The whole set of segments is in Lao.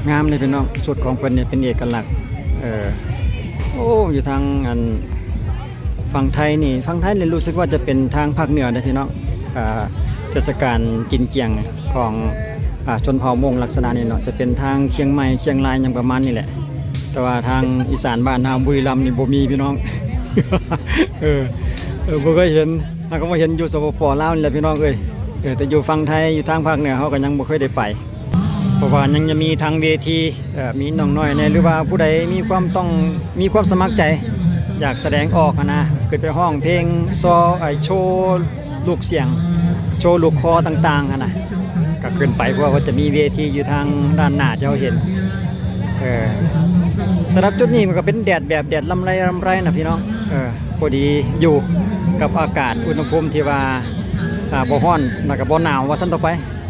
ງາມເດ້ພີ່ນ້ອງ, ຊຸດຂອງເພິ່ນນີ້ເປັນເອກະລັກ. ເອີ ໂອ້ ຢູ່ທາງອັນຝັ່ງໄທນີ້, ຝັ່ງໄທນີ້ຮູ້ສຶກວ່າຈະເປັນທາງພາກເໜືອເດ້ພີ່ນ້ອງ. ອ່າ ເທດສະການກິນຈຽງຂອງ ອ່າ ຊົນເຜົ່າມົ້ງລັກສະນະນີ້ເນາະ, ຈະເປັນທາງຊຽງໃໝ່ ຊຽງລາຍ ຫຍັງປະມານນີ້ແຫຼະ. ແຕ່ວ່າທາງອີສານບ້ານເຮົາ ບຸຣີລຳນີ້ບໍ່ມີພີ່ນ້ອງ. ເອີ ເອີ ບໍ່ເຄີຍເຫັນ, ເຮົາກໍມາເຫັນຢູ່ ສປປ ລາວ ນີ້ແຫຼະພີ່ນ້ອງເອີຍ. ເອີ ແຕ່ຢູ່ຝັ່ງໄທ ຢູ່ທາງພາກເໜືອ ເຮົາກໍຍັງບໍ່ເຄີຍໄດ້ໄປ. ເພາະວ່າຍັງຈະມີທັງເວທີ ເອີ ມີນ້ອງນ້ອຍແດ່ ຫຼືວ່າຜູ້ໃດມີຄວາມຕ້ອງ ມີຄວາມສະໝັກໃຈ ຢາກສະແດງອອກຫັ້ນນະ, ຂຶ້ນໄປຮ້ອງເພງ ໂຊ ໄອ້ ໂຊລູກສຽງ ໂຊລູກຄໍຕ່າງໆຫັ້ນນະ ກໍຂຶ້ນໄປ, ເພາະວ່າເພິ່ນຈະມີເວທີຢູ່ທາງດ້ານໜ້າທີ່ເຮົາເຫັນ. ເອີ ສຳລັບຈຸດນີ້ມັນກໍເປັນແດດແບບແດດລຳໄລລຳໄລນະພີ່ນ້ອງ. ເອີ ພໍດີຢູ່ກັບອາກາດ ອຸນຫະພູມທີ່ວ່າ ອ່າ ບໍ່ຮ້ອນ ແລ້ວກໍບໍ່ໜາວວ່າຊັ້ນຕໍ່ໄປ.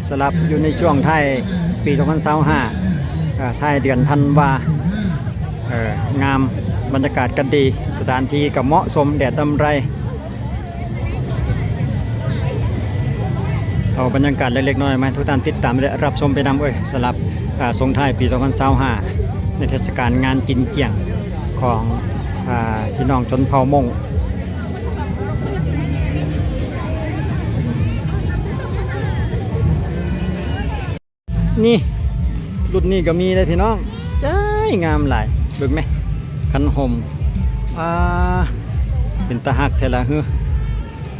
ສຳລັບຢູ່ໃນຊ່ວງທ້າຍປີສອງພັນຊາວຫ້າ ເອີ ທ້າຍເດືອນທັນວາ. ເອີ ງາມ, ບັນຍາກາດກໍດີ, ສະຖານທີ່ກໍເໝາະສົມ, ແດດລຳໄລ. ເອົາບັນຍາກາດເລັກໆນ້ອຍໆມາໃຫ້ທຸກທ່ານຕິດຕາມ ແລະ ຮັບຊົມໄປນຳເອີຍ. ສຳລັບ ອ່າ ສົ່ງທ້າຍປີສອງພັນຊາວຫ້າ ໃນເທດສະການງານກິນຈຽງຂອງ ອ່າ ພີ່ນ້ອງຊົນເຜົ່າມົ້ງ. ນີ້ ລຸ້ນນີ້ກໍມີເດ້ພີ່ນ້ອງ. ຈ້າຍ ງາມຫຼາຍ, ເບິ່ງແມະ ຄັນຫົ່ມ. ອ່າ ເປັນຕາຮັກແທ້ລະເຮີ.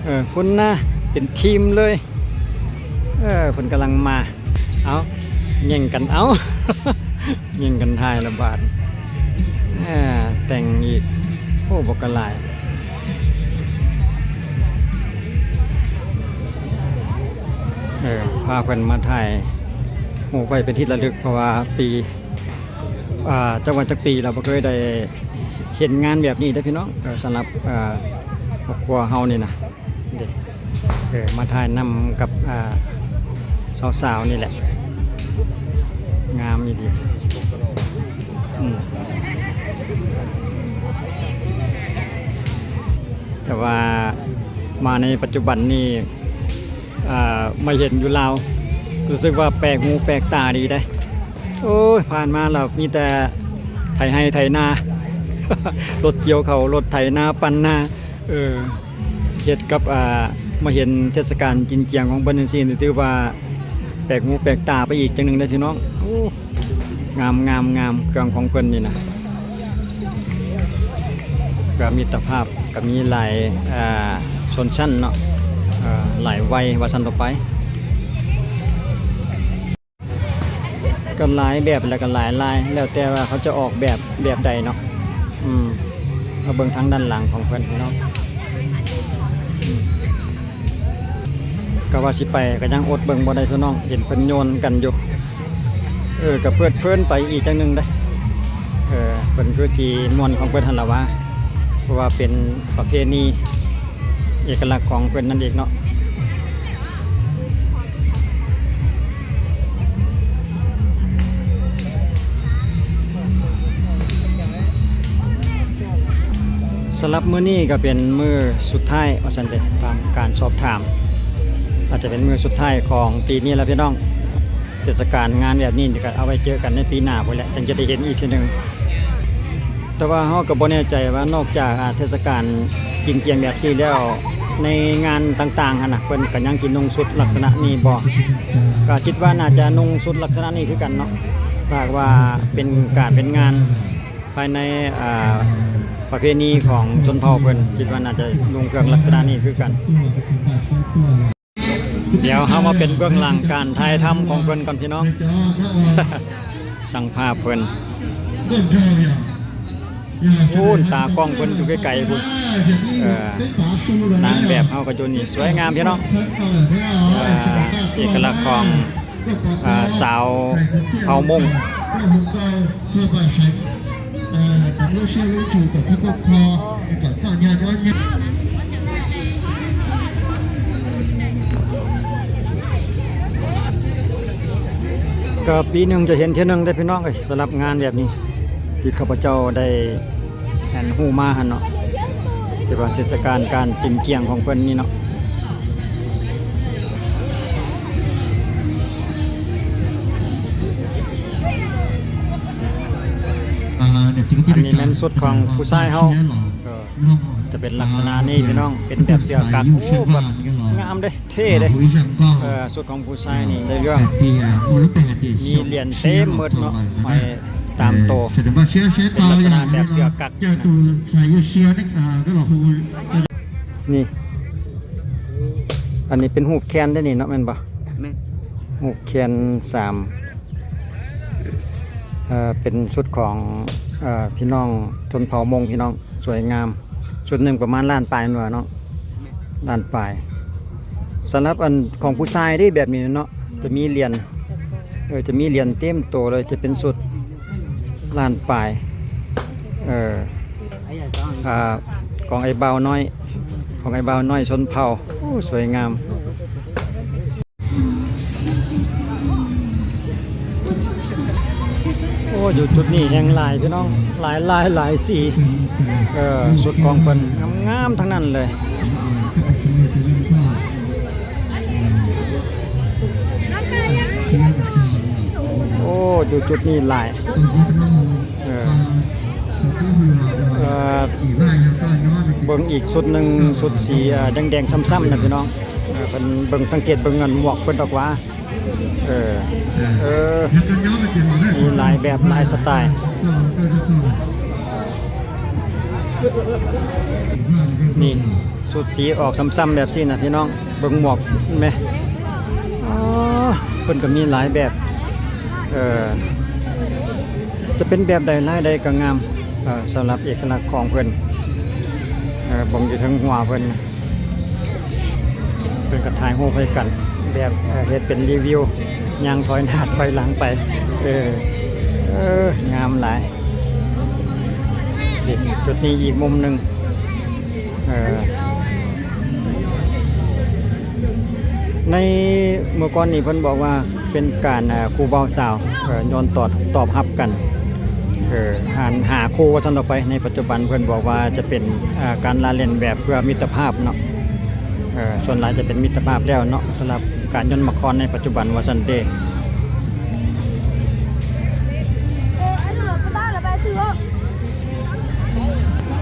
ເອີ ພຸ້ນນະ ເປັນທີມເລີຍ. ເອີ ເພິ່ນກຳລັງມາ. ເອົາ ແຍ່ງກັນ ເອົາ ແຍ່ງກັນຖ່າຍລະບາດ. ເອີ ແຕ່ງອີກ. ໂອ້ ບັກກະຫຼາຍ. ເອີ ພາເພິ່ນມາຖ່າຍຮູບໄວ້ເປັນທີ່ລະລຶກ, ເພາະວ່າປີ ອ່າ ຈັກວ່າຈັກປີລະບໍ່ເຄີຍໄດ້ເຫັນງານແບບນີ້ເດ້ພີ່ນ້ອງ. ເອີ ສຳລັບ ເອີ ຄອບຄົວເຮົານີ້ນະ ເດ້ ເອີ ມາຖ່າຍນຳກັບ ອ່າ ສາວໆນີ້ແຫຼະ. ງາມອີ່ຫຼີ. ອືມ ແຕ່ວ່າມາໃນປັດຈຸບັນນີ້ ອ່າ ມາເຫັນຢູ່ລາວ ຮູ້ສຶກວ່າແປກຫູແປກຕາດີເດ້. ໂອ້ຍ ຜ່ານມາແລ້ວມີແຕ່ໄຖໄຮ່ໄຖນາ ລົດກ່ຽວເຂົ້າ ລົດໄຖນາ ປັ່ນນາ. ເອີ ເຮັດກັບ ອ່າ ມາເຫັນເທດສະການກິນຈຽງຂອງເພິ່ນຈັ່ງຊີ້ນີ້ ຖືວ່າແປກຫູແປກຕາໄປອີກຈັ່ງໜຶ່ງເດ້ພີ່ນ້ອງ. ໂອ້ ງາມໆໆ ເຄື່ອງຂອງເພິ່ນນີ້ນະ ເພື່ອມິດຕະພາບ ກໍມີຫຼາຍ ອ່າ ຊົນຊັ້ນເນາະ ເອີ ຫຼາຍໄວວ່າຊັ້ນຕໍ່ໄປ. ກໍຫຼາຍແບບ ແລ້ວກໍຫຼາຍລາຍ ແລ້ວແຕ່ວ່າເຂົາຈະອອກແບບ ແບບໃດເນາະ. ອືມ ມາເບິ່ງທາງດ້ານຫຼັງຂອງເພິ່ນພີ່ນ້ອງ. ອືມ ກໍວ່າຊິໄປກໍຍັງອົດເບິ່ງບໍ່ໄດ້ພີ່ນ້ອງ, ເຫັນເພິ່ນໂຍນກັນຢູ່. ເອີ ກໍເພີດເພີນໄປອີກຈັ່ງໜຶ່ງເດ້. ເອີ ເພິ່ນຄືຊິມ່ວນຂອງເພິ່ນຫັ້ນລະວ່າ ເພາະວ່າເປັນປະເພນີເອກະລັກຂອງເພິ່ນນັ້ນເອງເນາະ. ສຳລັບມື້ນີ້ກໍເປັນມື້ສຸດທ້າຍວ່າຊັ້ນເດະ ຕາມການສອບຖາມ ອາດຈະເປັນມື້ສຸດທ້າຍຂອງປີນີ້ລະພີ່ນ້ອງ. ເທດສະການງານແບບນີ້ກໍເອົາໄວ້ເຈີກັນໃນປີໜ້າພຸ້ນແຫຼະ ຈັ່ງຈະໄດ້ເຫັນອີກເທື່ອໜຶ່ງ. ແຕ່ວ່າເຮົາກໍບໍ່ແນ່ໃຈວ່ານອກຈາກ ອ່າ ເທດສະການກິນຈຽງແບບຊີ້ແລ້ວ ໃນງານຕ່າງໆຫັ້ນນະ ເພິ່ນກໍຍັງຊິນຸ່ງຊຸດລັກສະນະນີ້ບໍ່? ກໍຄິດວ່າໜ້າຈະນຸ່ງຊຸດລັກສະນະນີ້ຄືກັນເນາະ ຖ້າຫາກວ່າເປັນການເປັນງານພາຍໃນ ອ່າ ປະເພນີຂອງຊົນເຜົ່າເພິ່ນ ຄິດວ່າໜ້າຈະນຸ່ງເຄື່ອງລັກສະນະນີ້ຄືກັນ. ດຽວເຮົາມາເປັນເບື້ອງຫຼັງການຖ່າຍທຳຂອງເພິ່ນກ່ອນພີ່ນ້ອງ. ຊ່າງພາບເພິ່ນ ໂອ້ ຕາກ້ອງເພິ່ນຢູ່ໄກໆພຸ້ນ. ເອີ ນາງແບບເຮົາກໍຢູ່ນີ້ ສວຍງາມພີ່ນ້ອງ. ເອີ ເອກະລັກຂອງ ອ່າ ຊາວເຜົ່າມົ້ງ. ກໍປີໜຶ່ງຈະເຫັນເທື່ອໜຶ່ງເດ້ພີ່ນ້ອງເອີຍ ສຳລັບງານແບບນີ້ ທີ່ຂ້າພະເຈົ້າໄດ້ ອັນ ຮູ້ມາຫັ້ນເນາະ ທີ່ວ່າເທດສະການການກິນຈຽງຂອງເພິ່ນນີ້ເນາະ. ອັນນີ້ແມ່ນຊຸດຂອງຜູ້ຊາຍເຮົາ ເອີ ຈະເປັນລັກສະນະນີ້ພີ່ນ້ອງ ເປັນແບບເສື້ອກັກ. ໂອ້ ແບບງາມເດ້ ເທ່ເດ້ ເອີ ຊຸດຂອງຜູ້ຊາຍນີ້ໄດ້ເລື່ອງ ມີຫຼຽນເຕັມໝົດເນາະ ຫ້ອຍຕາມໂຕ ເປັນລັກສະນະແບບເສື້ອກັກ. ນີ້ ອັນນີ້ເປັນຮູບແຄນເດ້ນີ້ເນາະ ແມ່ນບໍ່? ແມ່ນ. ຮູບແຄນສາມ ເອີ ເປັນຊຸດຂອງ ເອີ ພີ່ນ້ອງຊົນເຜົ່າມົ້ງ ພີ່ນ້ອງ ສວຍງາມ. ຊຸດໜຶ່ງປະມານລ້ານປາຍແມ່ນບໍ່ນ້ອງ? ແມ່ນ. ລ້ານປາຍ. ສຳລັບອັນຂອງຜູ້ຊາຍເດ້ ແບບນີ້ເນາະ ຈະມີຫຼຽນ ເອີ ຈະມີຫຼຽນເຕັມໂຕເລີຍ ຈະເປັນຊຸດລ້ານປາຍ ເອີ ອ່າ ຂອງອ້າຍບ່າວນ້ອຍ ຂອງອ້າຍບ່າວນ້ອຍຊົນເຜົ່າ. ໂອ້ ສວຍງາມ. ໂອ້ ຢູ່ຈຸດນີ້ແຮ່ງຫຼາຍພີ່ນ້ອງ ຫຼາຍລາຍຫຼາຍສີ ເອີ ຊຸດຂອງເພິ່ນງາມໆທັງນັ້ນເລີຍ. ໂອ້ ຢູ່ຈຸດນີ້ຫຼາຍ ເອີ ເອີ ເບິ່ງອີກຊຸດໜຶ່ງ ຊຸດສີ ເອີ ແດງໆຊ້ຳໆນະພີ່ນ້ອງ. ເອີ ເພິ່ນເບິ່ງ ສັງເກດເບິ່ງອັນໝວກເພິ່ນດອກຫວາ ເອີ ເອີ ມີຫຼາຍແບບຫຼາຍສະໄຕ. ນີ້ ຊຸດສີອອກຊ້ຳໆແບບຊີ້ນະພີ່ນ້ອງ ເບິ່ງໝວກແມ່ນ ອໍ ເພິ່ນກໍມີຫຼາຍແບບ ເອີ ຈະເປັນແບບໃດລາຍໃດກໍງາມ. ເອີ ສຳລັບເອກະລັກຂອງເພິ່ນ ເອີ ເບິ່ງຢູ່ເທິງຫົວເພິ່ນ ເພິ່ນກໍຖ່າຍຮູບໃຫ້ກັນແບບ ເອີ ເຮັດເປັນຣີວິວ ຍ່າງຖອຍໜ້າຖອຍຫຼັງໄປ ເອີ ເອີ ງາມຫຼາຍ. ນີ້ ຈຸດນີ້ອີກມຸມໜຶ່ງ ເອີ ໃນເມື່ອກ່ອນນີ້ເພິ່ນບອກວ່າເປັນການ ເອີ ຄູ່ບ່າວສາວ ເອີ ຍ້ອນຕອບ ຕອບຮັບກັນ ເອີ ຫາ ຫາຄູ່ວ່າຊັ້ນຕໍ່ໄປ. ໃນປັດຈຸບັນເພິ່ນບອກວ່າຈະເປັນ ເອີ ການລະຫຼິ້ນແບບເພື່ອມິດຕະພາບເນາະ ເອີ ສ່ວນຫຼາຍຈະເປັນມິດຕະພາບແລ້ວເນາະ ສຳລັບການຍົນໝາກຄອນໃນປັດຈຸບັນວ່າຊັ້ນເດ.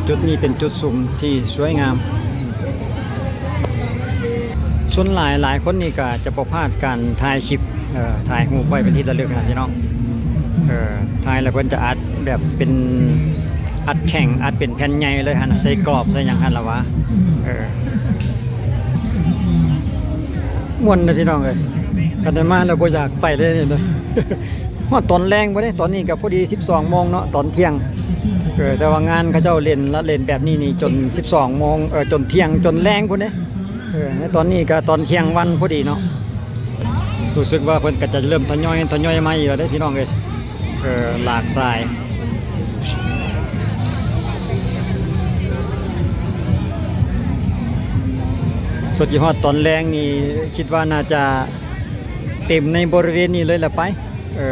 ຈຸດນີ້ເປັນຈຸດຊຸມທີ່ສວຍງາມ. ສ່ວນຫຼາຍ ຫຼາຍຄົນນີ້ກໍຈະບໍ່ພາດການຖ່າຍຄລິບ ເອີ ຖ່າຍຮູບໄວ້ເປັນທີ່ລະລຶກຫັ້ນນະພີ່ນ້ອງ. ເອີ ຖ່າຍແລ້ວເພິ່ນຈະອັດແບບເປັນ ອັດແຂງ ອັດເປັນແຜ່ນໃຫຍ່ເລີຍຫັ້ນນະ ໃສ່ກອບໃສ່ຫຍັງຫັ້ນລະຫວາ. ເອີ ມ່ວນເດ້ພີ່ນ້ອງເອີຍ ຄັນໄດ້ມາແລ້ວບໍ່ຢາກໄປເລີຍນີ້ເນາະ. ຮອດຕອນແລງພຸ້ນເດ້ ຕອນນີ້ກໍພໍດີສິບສອງໂມງເນາະ ຕອນທ່ຽງ ເອີ ແຕ່ວ່າງານເຂົາເຈົ້າເຫຼັ້ນລະເຫຼັ້ນແບບນີ້ນີ້ຈົນສິບສອງໂມງ ເອີ ຈົນທ່ຽງ ຈົນແລງພຸ້ນເດ້. ເອີ ໃນຕອນນີ້ກໍຕອນທ່ຽງວັນພໍດີເນາະ ຮູ້ສຶກວ່າເພິ່ນກໍຈະເລີ່ມທະຍອຍ ທະຍອຍມາອີກແລ້ວເດ້ພີ່ນ້ອງເອີຍ. ເອີ ຫຼາກຫຼາຍ ສ່ວນຊິຮອດຕອນແລງນີ້ ຄິດວ່າໜ້າຈະເຕັມໃນບໍລິເວນນີ້ເລີຍລະໄປ. ເອີ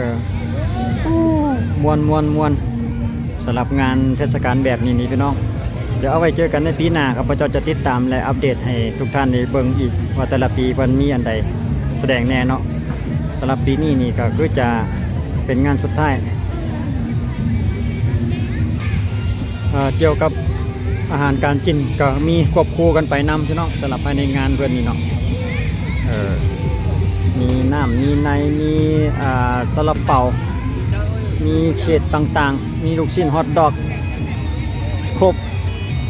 ມ່ວນ ມ່ວນ ມ່ວນ ສຳລັບງານເທດສະການແບບນີ້ນີ້ພີ່ນ້ອງ. ດຽວເອົາໄວ້ເຈີກັນໃນປີໜ້າ ຂ້າພະເຈົ້າຈະຕິດຕາມ ແລະ ອັບເດດໃຫ້ທຸກທ່ານໄດ້ເບິ່ງອີກວ່າແຕ່ລະປີເພິ່ນມີອັນໃດສະແດງແດ່ເນາະ. ສຳລັບປີນີ້ນີ້ກໍຄືຈະເປັນງານສຸດທ້າຍ. ເອີ ກ່ຽວກັບອາຫານການກິນກໍມີຄວບຄູ່ກັນໄປນຳພີ່ນ້ອງ ສຳລັບພາຍໃນງານເພິ່ນນີ້ເນາະ. ເອີ ມີນ້ຳ ມີໃນ ມີ ອ່າ ຊາລາເປົາ ມີເຂດຕ່າງໆ ມີລູກຊິ້ນ ຮອດດອກ ຄົບ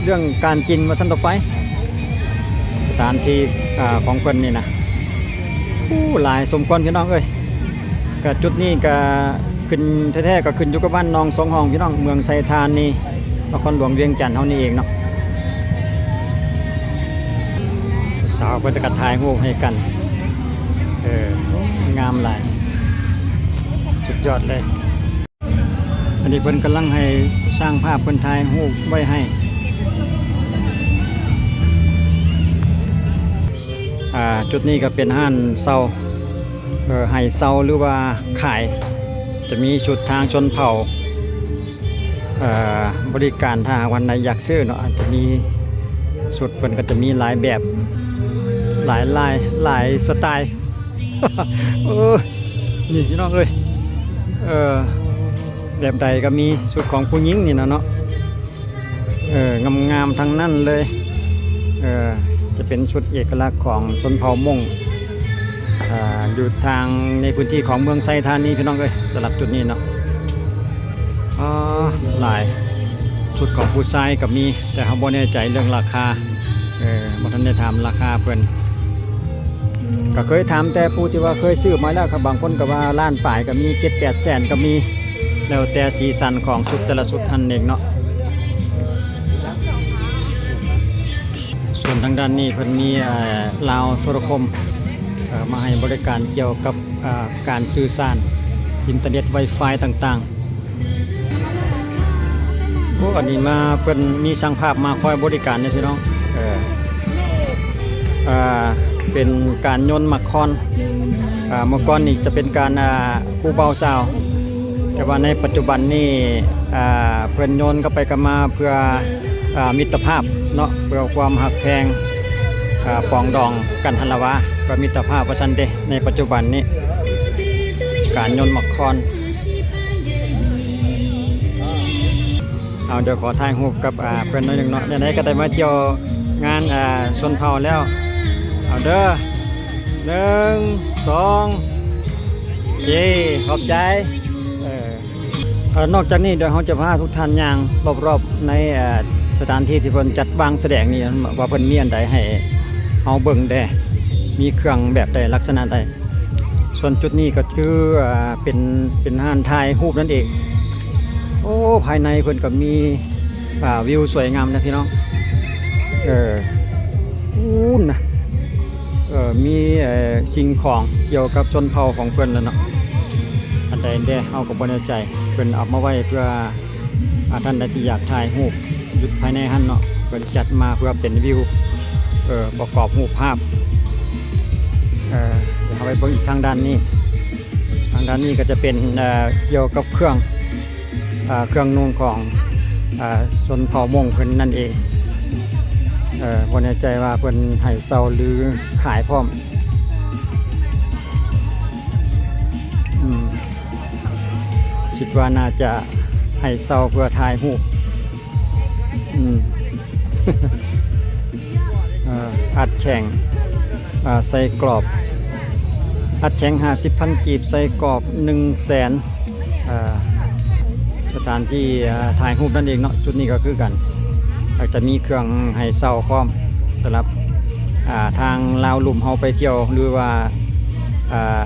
ເລື່ອງການກິນວ່າຊັ້ນຕໍ່ໄປ. ສະຖານທີ່ ອ່າ ຂອງເພິ່ນນີ້ນະ ໂອ້ ຫຼາຍສົມຄວນພີ່ນ້ອງເອີຍ. ກະຈຸດນີ້ກະຂຶ້ນແທ້ໆ ກະຂຶ້ນຢູ່ກັບບ້ານໜອງສອງຫ້ອງພີ່ນ້ອງ ເມືອງໄຊທານີ ນະຄອນຫຼວງວຽງຈັນເຮົານີ້ເອງເນາະ. ສາວເພິ່ນກະຖ່າຍຮູບໃຫ້ກັນ ເອີ ງາມຫຼາຍ ສຸດຍອດເລີຍ. ອັນນີ້ເພິ່ນກຳລັງໃຫ້ຊ່າງພາບເພິ່ນຖ່າຍຮູບໄວ້ໃຫ້. ອ່າ ຈຸດນີ້ກໍເປັນຮ້ານເຊົ່າ ເອີ ໃຫ້ເຊົ່າ ຫຼືວ່າຂາຍ ຈະມີຊຸດທາງຊົນເຜົ່າ ເອີ ບໍລິການ ຖ້າຫາກວ່າໃດຢາກຊື້ເນາະ ອາດຈະມີຊຸດ ເພິ່ນກໍຈະມີຫຼາຍແບບ ຫຼາຍລາຍ ຫຼາຍສະໄຕ. ເອີ ນີ້ພີ່ນ້ອງເອີຍ ເອີ ແບບໃດກໍມີ ຊຸດຂອງຜູ້ຍິງນີ້ນະເນາະ ເອີ ງາມໆ ທັງນັ້ນເລີຍ. ເອີ ຈະເປັນຊຸດເອກະລັກຂອງຊົນເຜົ່າມົ້ງ ອ່າ ຢູ່ທາງໃນພື້ນທີ່ຂອງເມືອງໄຊທານີ ພີ່ນ້ອງເອີຍ. ສຳລັບຈຸດນີ້ເນາະ ອໍ ຫຼາຍ ຊຸດຂອງຜູ້ຊາຍກໍມີ ແຕ່ເຮົາບໍ່ແນ່ໃຈເລື່ອງລາຄາ ເອີ ບໍ່ທັນໄດ້ຖາມລາຄາເພິ່ນ. ກໍເຄີຍຖາມແຕ່ຜູ້ທີ່ວ່າເຄີຍຊື້ມາແລ້ວ ກໍບາງຄົນກໍວ່າລ້ານປາຍກໍມີ ເຈັດແປດແສນກໍມີ ແລ້ວແຕ່ສີສັນຂອງຊຸດແຕ່ລະຊຸດຫັ້ນເອງເນາະ. ສ່ວນທາງດ້ານນີ້ເພິ່ນມີ ເອີ ລາວໂທລະຄົມ ເອີ ມາໃຫ້ບໍລິການກ່ຽວກັບ ເອີ ການສື່ສານ ອິນເຕີເນັດ ວາຍຟາຍຕ່າງໆ. ໂອ້ ອັນນີ້ມາ ເພິ່ນມີຊ່າງພາບມາຄອຍບໍລິການເດ້ພີ່ນ້ອງ ເອີ ເປັນການໂຍນໝາກຄອນ ເມື່ອກ່ອນນີ້ຈະເປັນການ ຄູ່ບ່າວສາວ ແຕ່ວ່າໃນປັດຈຸບັນນີ້ ເພິ່ນໂຍນກັບໄປກັບມາເພື່ອ ມິດຕະພາບເນາະ ເພື່ອຄວາມຮັກແພງ ປອງດອງກັນຫັ້ນລະວ່າ ເພື່ອມິດຕະພາບວ່າຊັ້ນເດ. ໃນປັດຈຸບັນນີ້ ການໂຍນໝາກຄອນ ເອົາ ດຽວຂໍຖ່າຍຮູບກັບ ອ່າ ເພິ່ນໜ້ອຍໜຶ່ງເນາະ. ແນວໃດກໍໄດ້ມາທ່ຽວງານ ອ່າ ຊົນເຜົ່າແລ້ວ. ເອົາເດີ ໜຶ່ງ ສອງ ເຢ້ ຂອບໃຈ. ເອີ ເອີ ນອກຈາກນີ້ ດຽວເຮົາຈະພາທຸກທ່ານຍ່າງລອບໆ ໃນ ເອີ ສະຖານທີ່ທີ່ເພິ່ນຈັດວາງສະແດງນີ້ ວ່າເພິ່ນມີອັນໃດໃຫ້ເຮົາເບິ່ງແດ່ ມີເຄື່ອງແບບໃດ ລັກສະນະໃດ. ສ່ວນຈຸດນີ້ກໍຄື ເປັນ ເປັນຮ້ານຖ່າຍຮູບນັ້ນເອງ. ໂອ້ ພາຍໃນເພິ່ນກໍມີ ວິວສວຍງາມນະພີ່ນ້ອງ. ເອີ ປູ້ນນະ ເອີ ມີ ເອີ ສິ່ງຂອງກ່ຽວກັບຊົນເຜົ່າຂອງເພິ່ນແຫຼະເນາະ. ອັນໃດແດ່ເຮົາກໍບໍ່ແນ່ໃຈ ເພິ່ນເອົາມາໄວ້ເພື່ອ ອາ ທ່ານໃດທີ່ຢາກຖ່າຍຮູບຢູ່ພາຍໃນຫັ້ນເນາະ ເພິ່ນຈັດມາເພື່ອເປັນວິວ ເອີ ປະກອບຮູບພາບ. ເອີ ດຽວເຮົາໄປເບິ່ງອີກທາງດ້ານນີ້ ທາງດ້ານນີ້ກໍຈະເປັນ ເອີ ກ່ຽວກັບເຄື່ອງ ເອີ ເຄື່ອງນຸ່ງຂອງ ເອີ ຊົນເຜົ່າມົ້ງເພິ່ນນັ້ນເອງ. ເອີ ບໍ່ແນ່ໃຈວ່າເພິ່ນໃຫ້ເຊົ່າ ຫຼື ຂາຍພ້ອມ ອືມ ຄິດວ່າໜ້າຈະໃຫ້ເຊົ່າເພື່ອຖ່າຍຮູບ. ອືມ ເອີ ອັດແຂງ ເອີ ໃສ່ກອບ ອັດແຂງຫ້າສິບພັນກີບ ໃສ່ກອບໜຶ່ງແສນ. ເອີ ສະຖານທີ່ ເອີ ຖ່າຍຮູບນັ້ນເອງເນາະ ຈຸດນີ້ກໍຄືກັນ ອາດຈະມີເຄື່ອງໃຫ້ເຊົ່າພ້ອມ ສຳລັບ ອ່າ ທາງລາວລຸ່ມເຮົາໄປທ່ຽວ ຫຼືວ່າ ອ່າ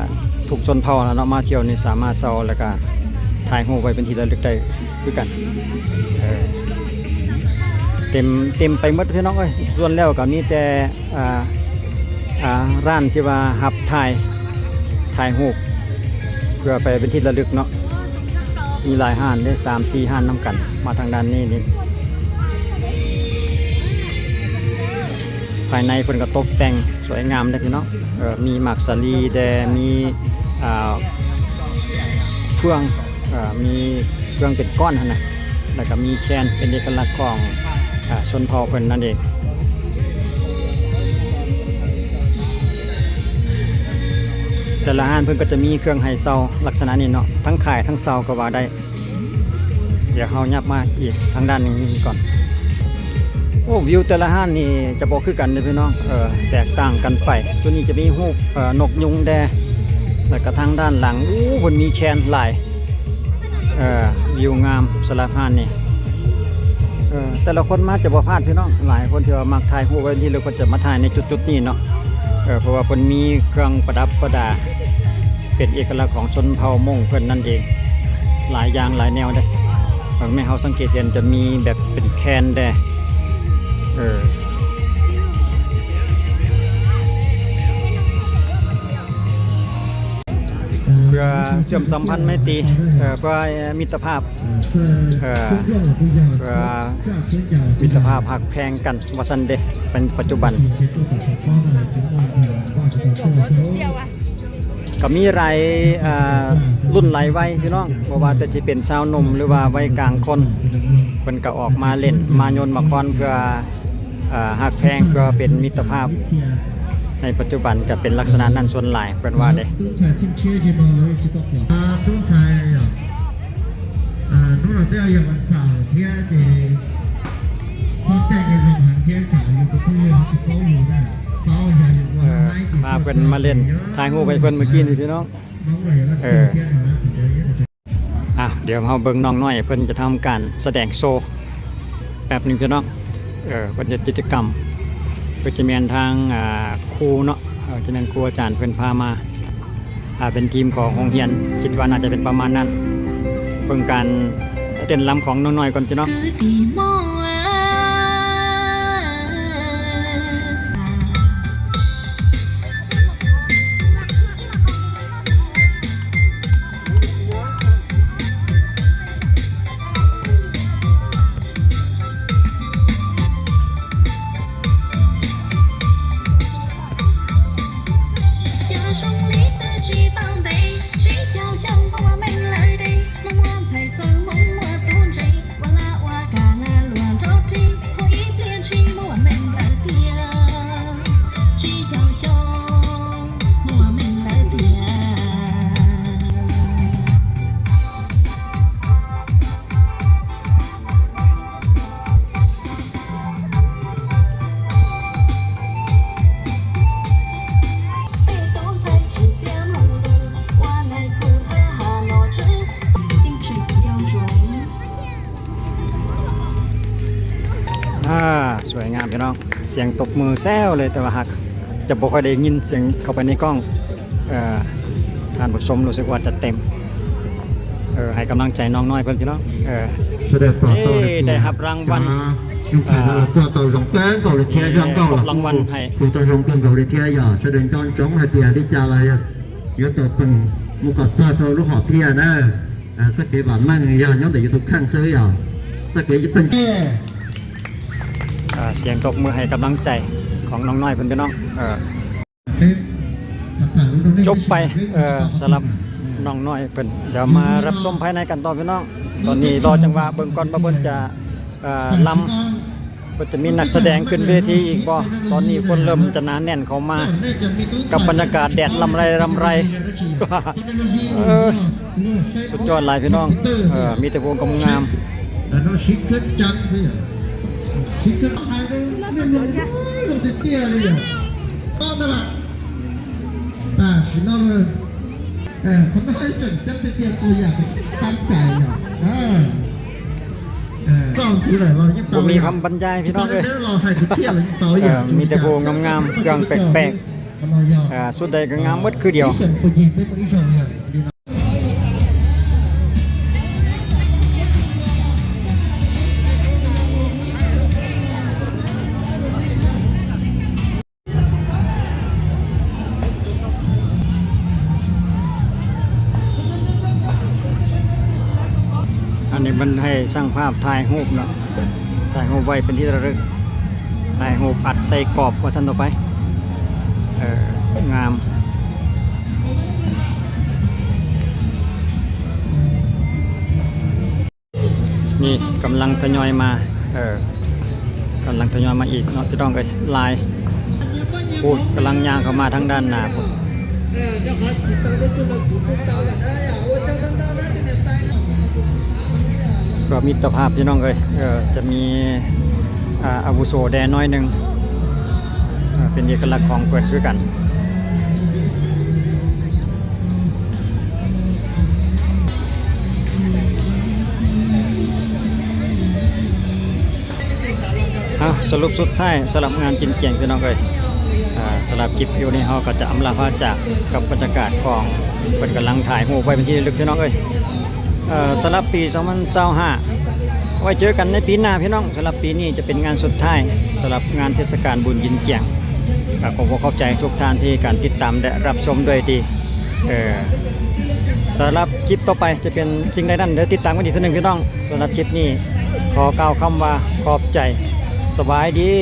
ທຸກຊົນເຜົ່ານະເນາະ ມາທ່ຽວນີ້ສາມາດເຊົ່າ ແລ້ວກະຖ່າຍຮູບໄວ້ເປັນທີ່ລະລຶກໄດ້ຄືກັນ. ເອີ ເຕັມ ເຕັມໄປໝົດພີ່ນ້ອງເອີຍ. ສ່ວນແລ້ວກໍມີແຕ່ ອ່າ ອ່າ ຮ້ານທີ່ວ່າຮັບຖ່າຍ ຖ່າຍຮູບ ເພື່ອໄປເປັນທີ່ລະລຶກເນາະ. ມີຫຼາຍຮ້ານເດ້ ສາມສີ່ຮ້ານນຳກັນ ມາທາງດ້ານນີ້ນີ້. ພາຍໃນເພິ່ນກໍຕົກແຕ່ງສວຍງາມເດ້ພີ່ນ້ອງ. ເອີ ມີໝາກສາລີແດ່ ມີ ອ່າ ເຟືອງ ເອີ ມີເຟືອງເປັນກ້ອນຫັ້ນນະ ແລ້ວກໍມີແຄນເປັນເອກະລັກຂອງ ອ່າ ຊົນເຜົ່າເພິ່ນນັ້ນເອງ. ແຕ່ລະຮ້ານເພິ່ນກໍຈະມີເຄື່ອງໃຫ້ເຊົ່າລັກສະນະນີ້ເນາະ ທັງຂາຍທັງເຊົ່າກໍວ່າໄດ້. ດຽວເຮົາຫຍັບມາອີກທາງດ້ານໜຶ່ງນີ້ກ່ອນ. ໂອ້ ວິວແຕ່ລະຮ້ານນີ້ຈະບໍ່ຄືກັນເດ້ພີ່ນ້ອງ ເອີ ແຕກຕ່າງກັນໄປ. ຕົວນີ້ຈະມີຮູບ ເອີ ນົກຍຸງແດ່ ແລ້ວກະທາງດ້ານຫຼັງ ໂອ້ ເພິ່ນມີແຄນຫຼາຍ ເອີ ວິວງາມສຳລັບຮ້ານນີ້. ເອີ ແຕ່ລະຄົນມາຈະບໍ່ພາດພີ່ນ້ອງ ຫຼາຍຄົນທີ່ວ່າມັກຖ່າຍຮູບໄວ້ທີ່ ແລ້ວກໍຈະມາຖ່າຍໃນຈຸດໆນີ້ເນາະ. ເອີ ເພາະວ່າເພິ່ນມີເຄື່ອງປະດັບປະດາ ເປັນເອກະລັກຂອງຊົນເຜົ່າມົ້ງເພິ່ນນັ້ນເອງ ຫຼາຍຢ່າງຫຼາຍແນວເດ້. ບາງແມ່ເຮົາສັງເກດເຫັນຈະມີແບບເປັນແຄນແດ່ ເອີ ເພື່ອເຊື່ອມສຳພັນໄມຕີ ເອີ ເພື່ອມິດຕະພາບ ເອີ ເພື່ອມິດຕະພາບຮັກແພງກັນວ່າຊັ້ນເດ ເປັນປັດຈຸບັນ. ກໍມີຫຼາຍ ເອີ ລຸ້ນຫຼາຍໄວພີ່ນ້ອງ ບໍ່ວ່າແຕ່ຊິເປັນຊາວໜຸ່ມ ຫຼືວ່າໄວກາງຄົນ ເພິ່ນກໍອອກມາຫຼິ້ນ ມາໂຍນໝາກຄອນເພື່ອ ເອີ ຮັກແພງ ເພື່ອເປັນມິດຕະພາບ. ໃນປັດຈຸບັນກໍເປັນລັກສະນະນັ້ນສ່ວນຫຼາຍ ເພິ່ນວ່າເດ້. ອາ ລຸງຊາຍ ອາ ລຸງຊາຍ ອາ ລຸງຊາຍ ອາ ລຸງຊາຍ ອາ ລຸງຊາຍ ອາ ລຸງຊາຍ ອາ. เออ พาเพิ่นมาเล่น ถ่ายรูปให้เพิ่นเมื่อกี้นี่พี่น้อง เออ อ่ะ เดี๋ยวเฮาเบิ่งน้องน้อยเพิ่นจะทำการแสดงโชว์แป๊บหนึ่งพี่น้อง เออ เพิ่นเฮ็ดกิจกรรม ก็จะแม่นทาง อ่า ครูเนาะ เออ จะแม่นครูอาจารย์เพิ่นพามา อ่า เป็นทีมของโรงเรียน คิดว่าน่าจะเป็นประมาณนั้น เบิ่งการเต้นรำของน้องน้อยก่อนพี่น้อง อ่า สวยงามพี่น้อง เสียงตบมือแซวเลย แต่ว่าหากจะบ่ค่อยได้ยินเสียงเข้าไปในกล้อง เอ่อ ท่านผู้ชมรู้สึกว่าจะเต็ม เอ่อ ให้กำลังใจน้องน้อยเพิ่นพี่น้อง เอ่อ แສດງຕໍ່ຕໍ່ເລີຍ ເອີ ໄດ້ຮັບລາງວັນ ອ່າ ຢູ່ໃສລະ ເອີ ຕົວໂຕລົງແປ້ງກໍເລີຍເທຍ ເອີ ຢອງກໍ ຕົກລາງວັນໃຫ້ ຜູ້ຕົວລົງເປັນກໍເລີຍເທຍ ຢ່າ ສະເດັນຈອນຈົງໃຫ້ເຕີຍ ທີ່ຈາລາຍ ຍກຕົວເປັນໝູ່ກອດຊາໂຕລູກຫອບເພຍນະ ອາ ສັກເກບານມັງຍາ ຍ້ອນແຕ່ຢູ່ທຸກຄັ້ງເຊີຍ ສັກເກບານສັງເກດ ອ່າ ສຽງຕົບມືໃຫ້ກຳລັງໃຈຂອງນ້ອງນ້ອຍເພິ່ນເດີເນາະ ເອີ ຈົບໄປ ເອີ ສຳລັບນ້ອງນ້ອຍເພິ່ນ ດຽວມາຮັບຊົມພາຍໃນກັນຕໍ່ພີ່ນ້ອງ ຕອນນີ້ລໍຈັງຫວະເບິ່ງກ່ອນວ່າເພິ່ນຈະ ເອີ ລຳ ກໍຈະມີນັກສະແດງຂຶ້ນເວທີອີກບໍ່? ຕອນນີ້ຄົນເລີ່ມຈະໜາແໜ້ນເຂົ້າມາ ກັບບັນຍາກາດແດດລຳໄລລຳໄລ ເອີ ສຸດຍອດຫຼາຍພີ່ນ້ອງ ເອີ ມີແຕ່ຜູ້ງາມໆ ບໍ່ມີຄຳບັນຍາຍພີ່ນ້ອງເອີຍ ເອີ ມີແຕ່ຜູ້ງາມໆ ເຄື່ອງແປກໆ ເອີ ຊຸດໃດກໍງາມໝົດຄືດຽວ. ອັນນີ້ມັນໃຫ້ຊ່າງພາບຖ່າຍຮູບເນາະ ຖ່າຍຮູບໄວ້ເປັນທີ່ລະລຶກ ຖ່າຍຮູບອັດໃສ່ກອບວ່າຊັ້ນຕໍ່ໄປ ເອີ ງາມ. ນີ້ກຳລັງທະຍອຍມາ ເອີ ກຳລັງທະຍອຍມາອີກເນາະ ພີ່ນ້ອງເອີຍ ຫຼາຍ ໂອ້ຍ ກຳລັງຍ່າງເຂົ້າມາທາງດ້ານໜ້າພຸ້ນ ກໍມິດຕະພາບພີ່ນ້ອງເອີຍ ເອີ ຈະມີ ອາ ອາວຸໂສແດ່ໜ້ອຍໜຶ່ງ ເປັນເອກະລັກຂອງເພິ່ນຄືກັນ. ເອົາ ສະຫຼຸບສຸດທ້າຍສຳລັບງານກິນຈຽງພີ່ນ້ອງເອີຍ ອາ ສຳລັບຄລິບວິດີໂອນີ້ເຮົາກໍຈະອຳລາພາຈາກກັບບັນຍາກາດຂອງເພິ່ນກຳລັງຖ່າຍຮູບໄວ້ເປັນທີ່ລະລຶກພີ່ນ້ອງເອີຍ ເອີ ສຳລັບປີສອງພັນຊາວຫ້າ ໄວ້ເຈີກັນໃນປີໜ້າພີ່ນ້ອງ ສຳລັບປີນີ້ຈະເປັນງານສຸດທ້າຍສຳລັບງານເທດສະການບຸນກິນຈຽງ ກໍຂໍຂອບໃຈທຸກທ່ານທີ່ການຕິດຕາມ ແລະ ຮັບຊົມດ້ວຍດີ ເອີ ສຳລັບຄລິບຕໍ່ໄປຈະເປັນສິ່ງໃດນັ້ນ ດຽວຕິດຕາມກັນອີກເທື່ອໜຶ່ງພີ່ນ້ອງ ສຳລັບຄລິບນີ້ຂໍກ່າວຄຳວ່າຂອບໃຈ ສະບາຍດີ.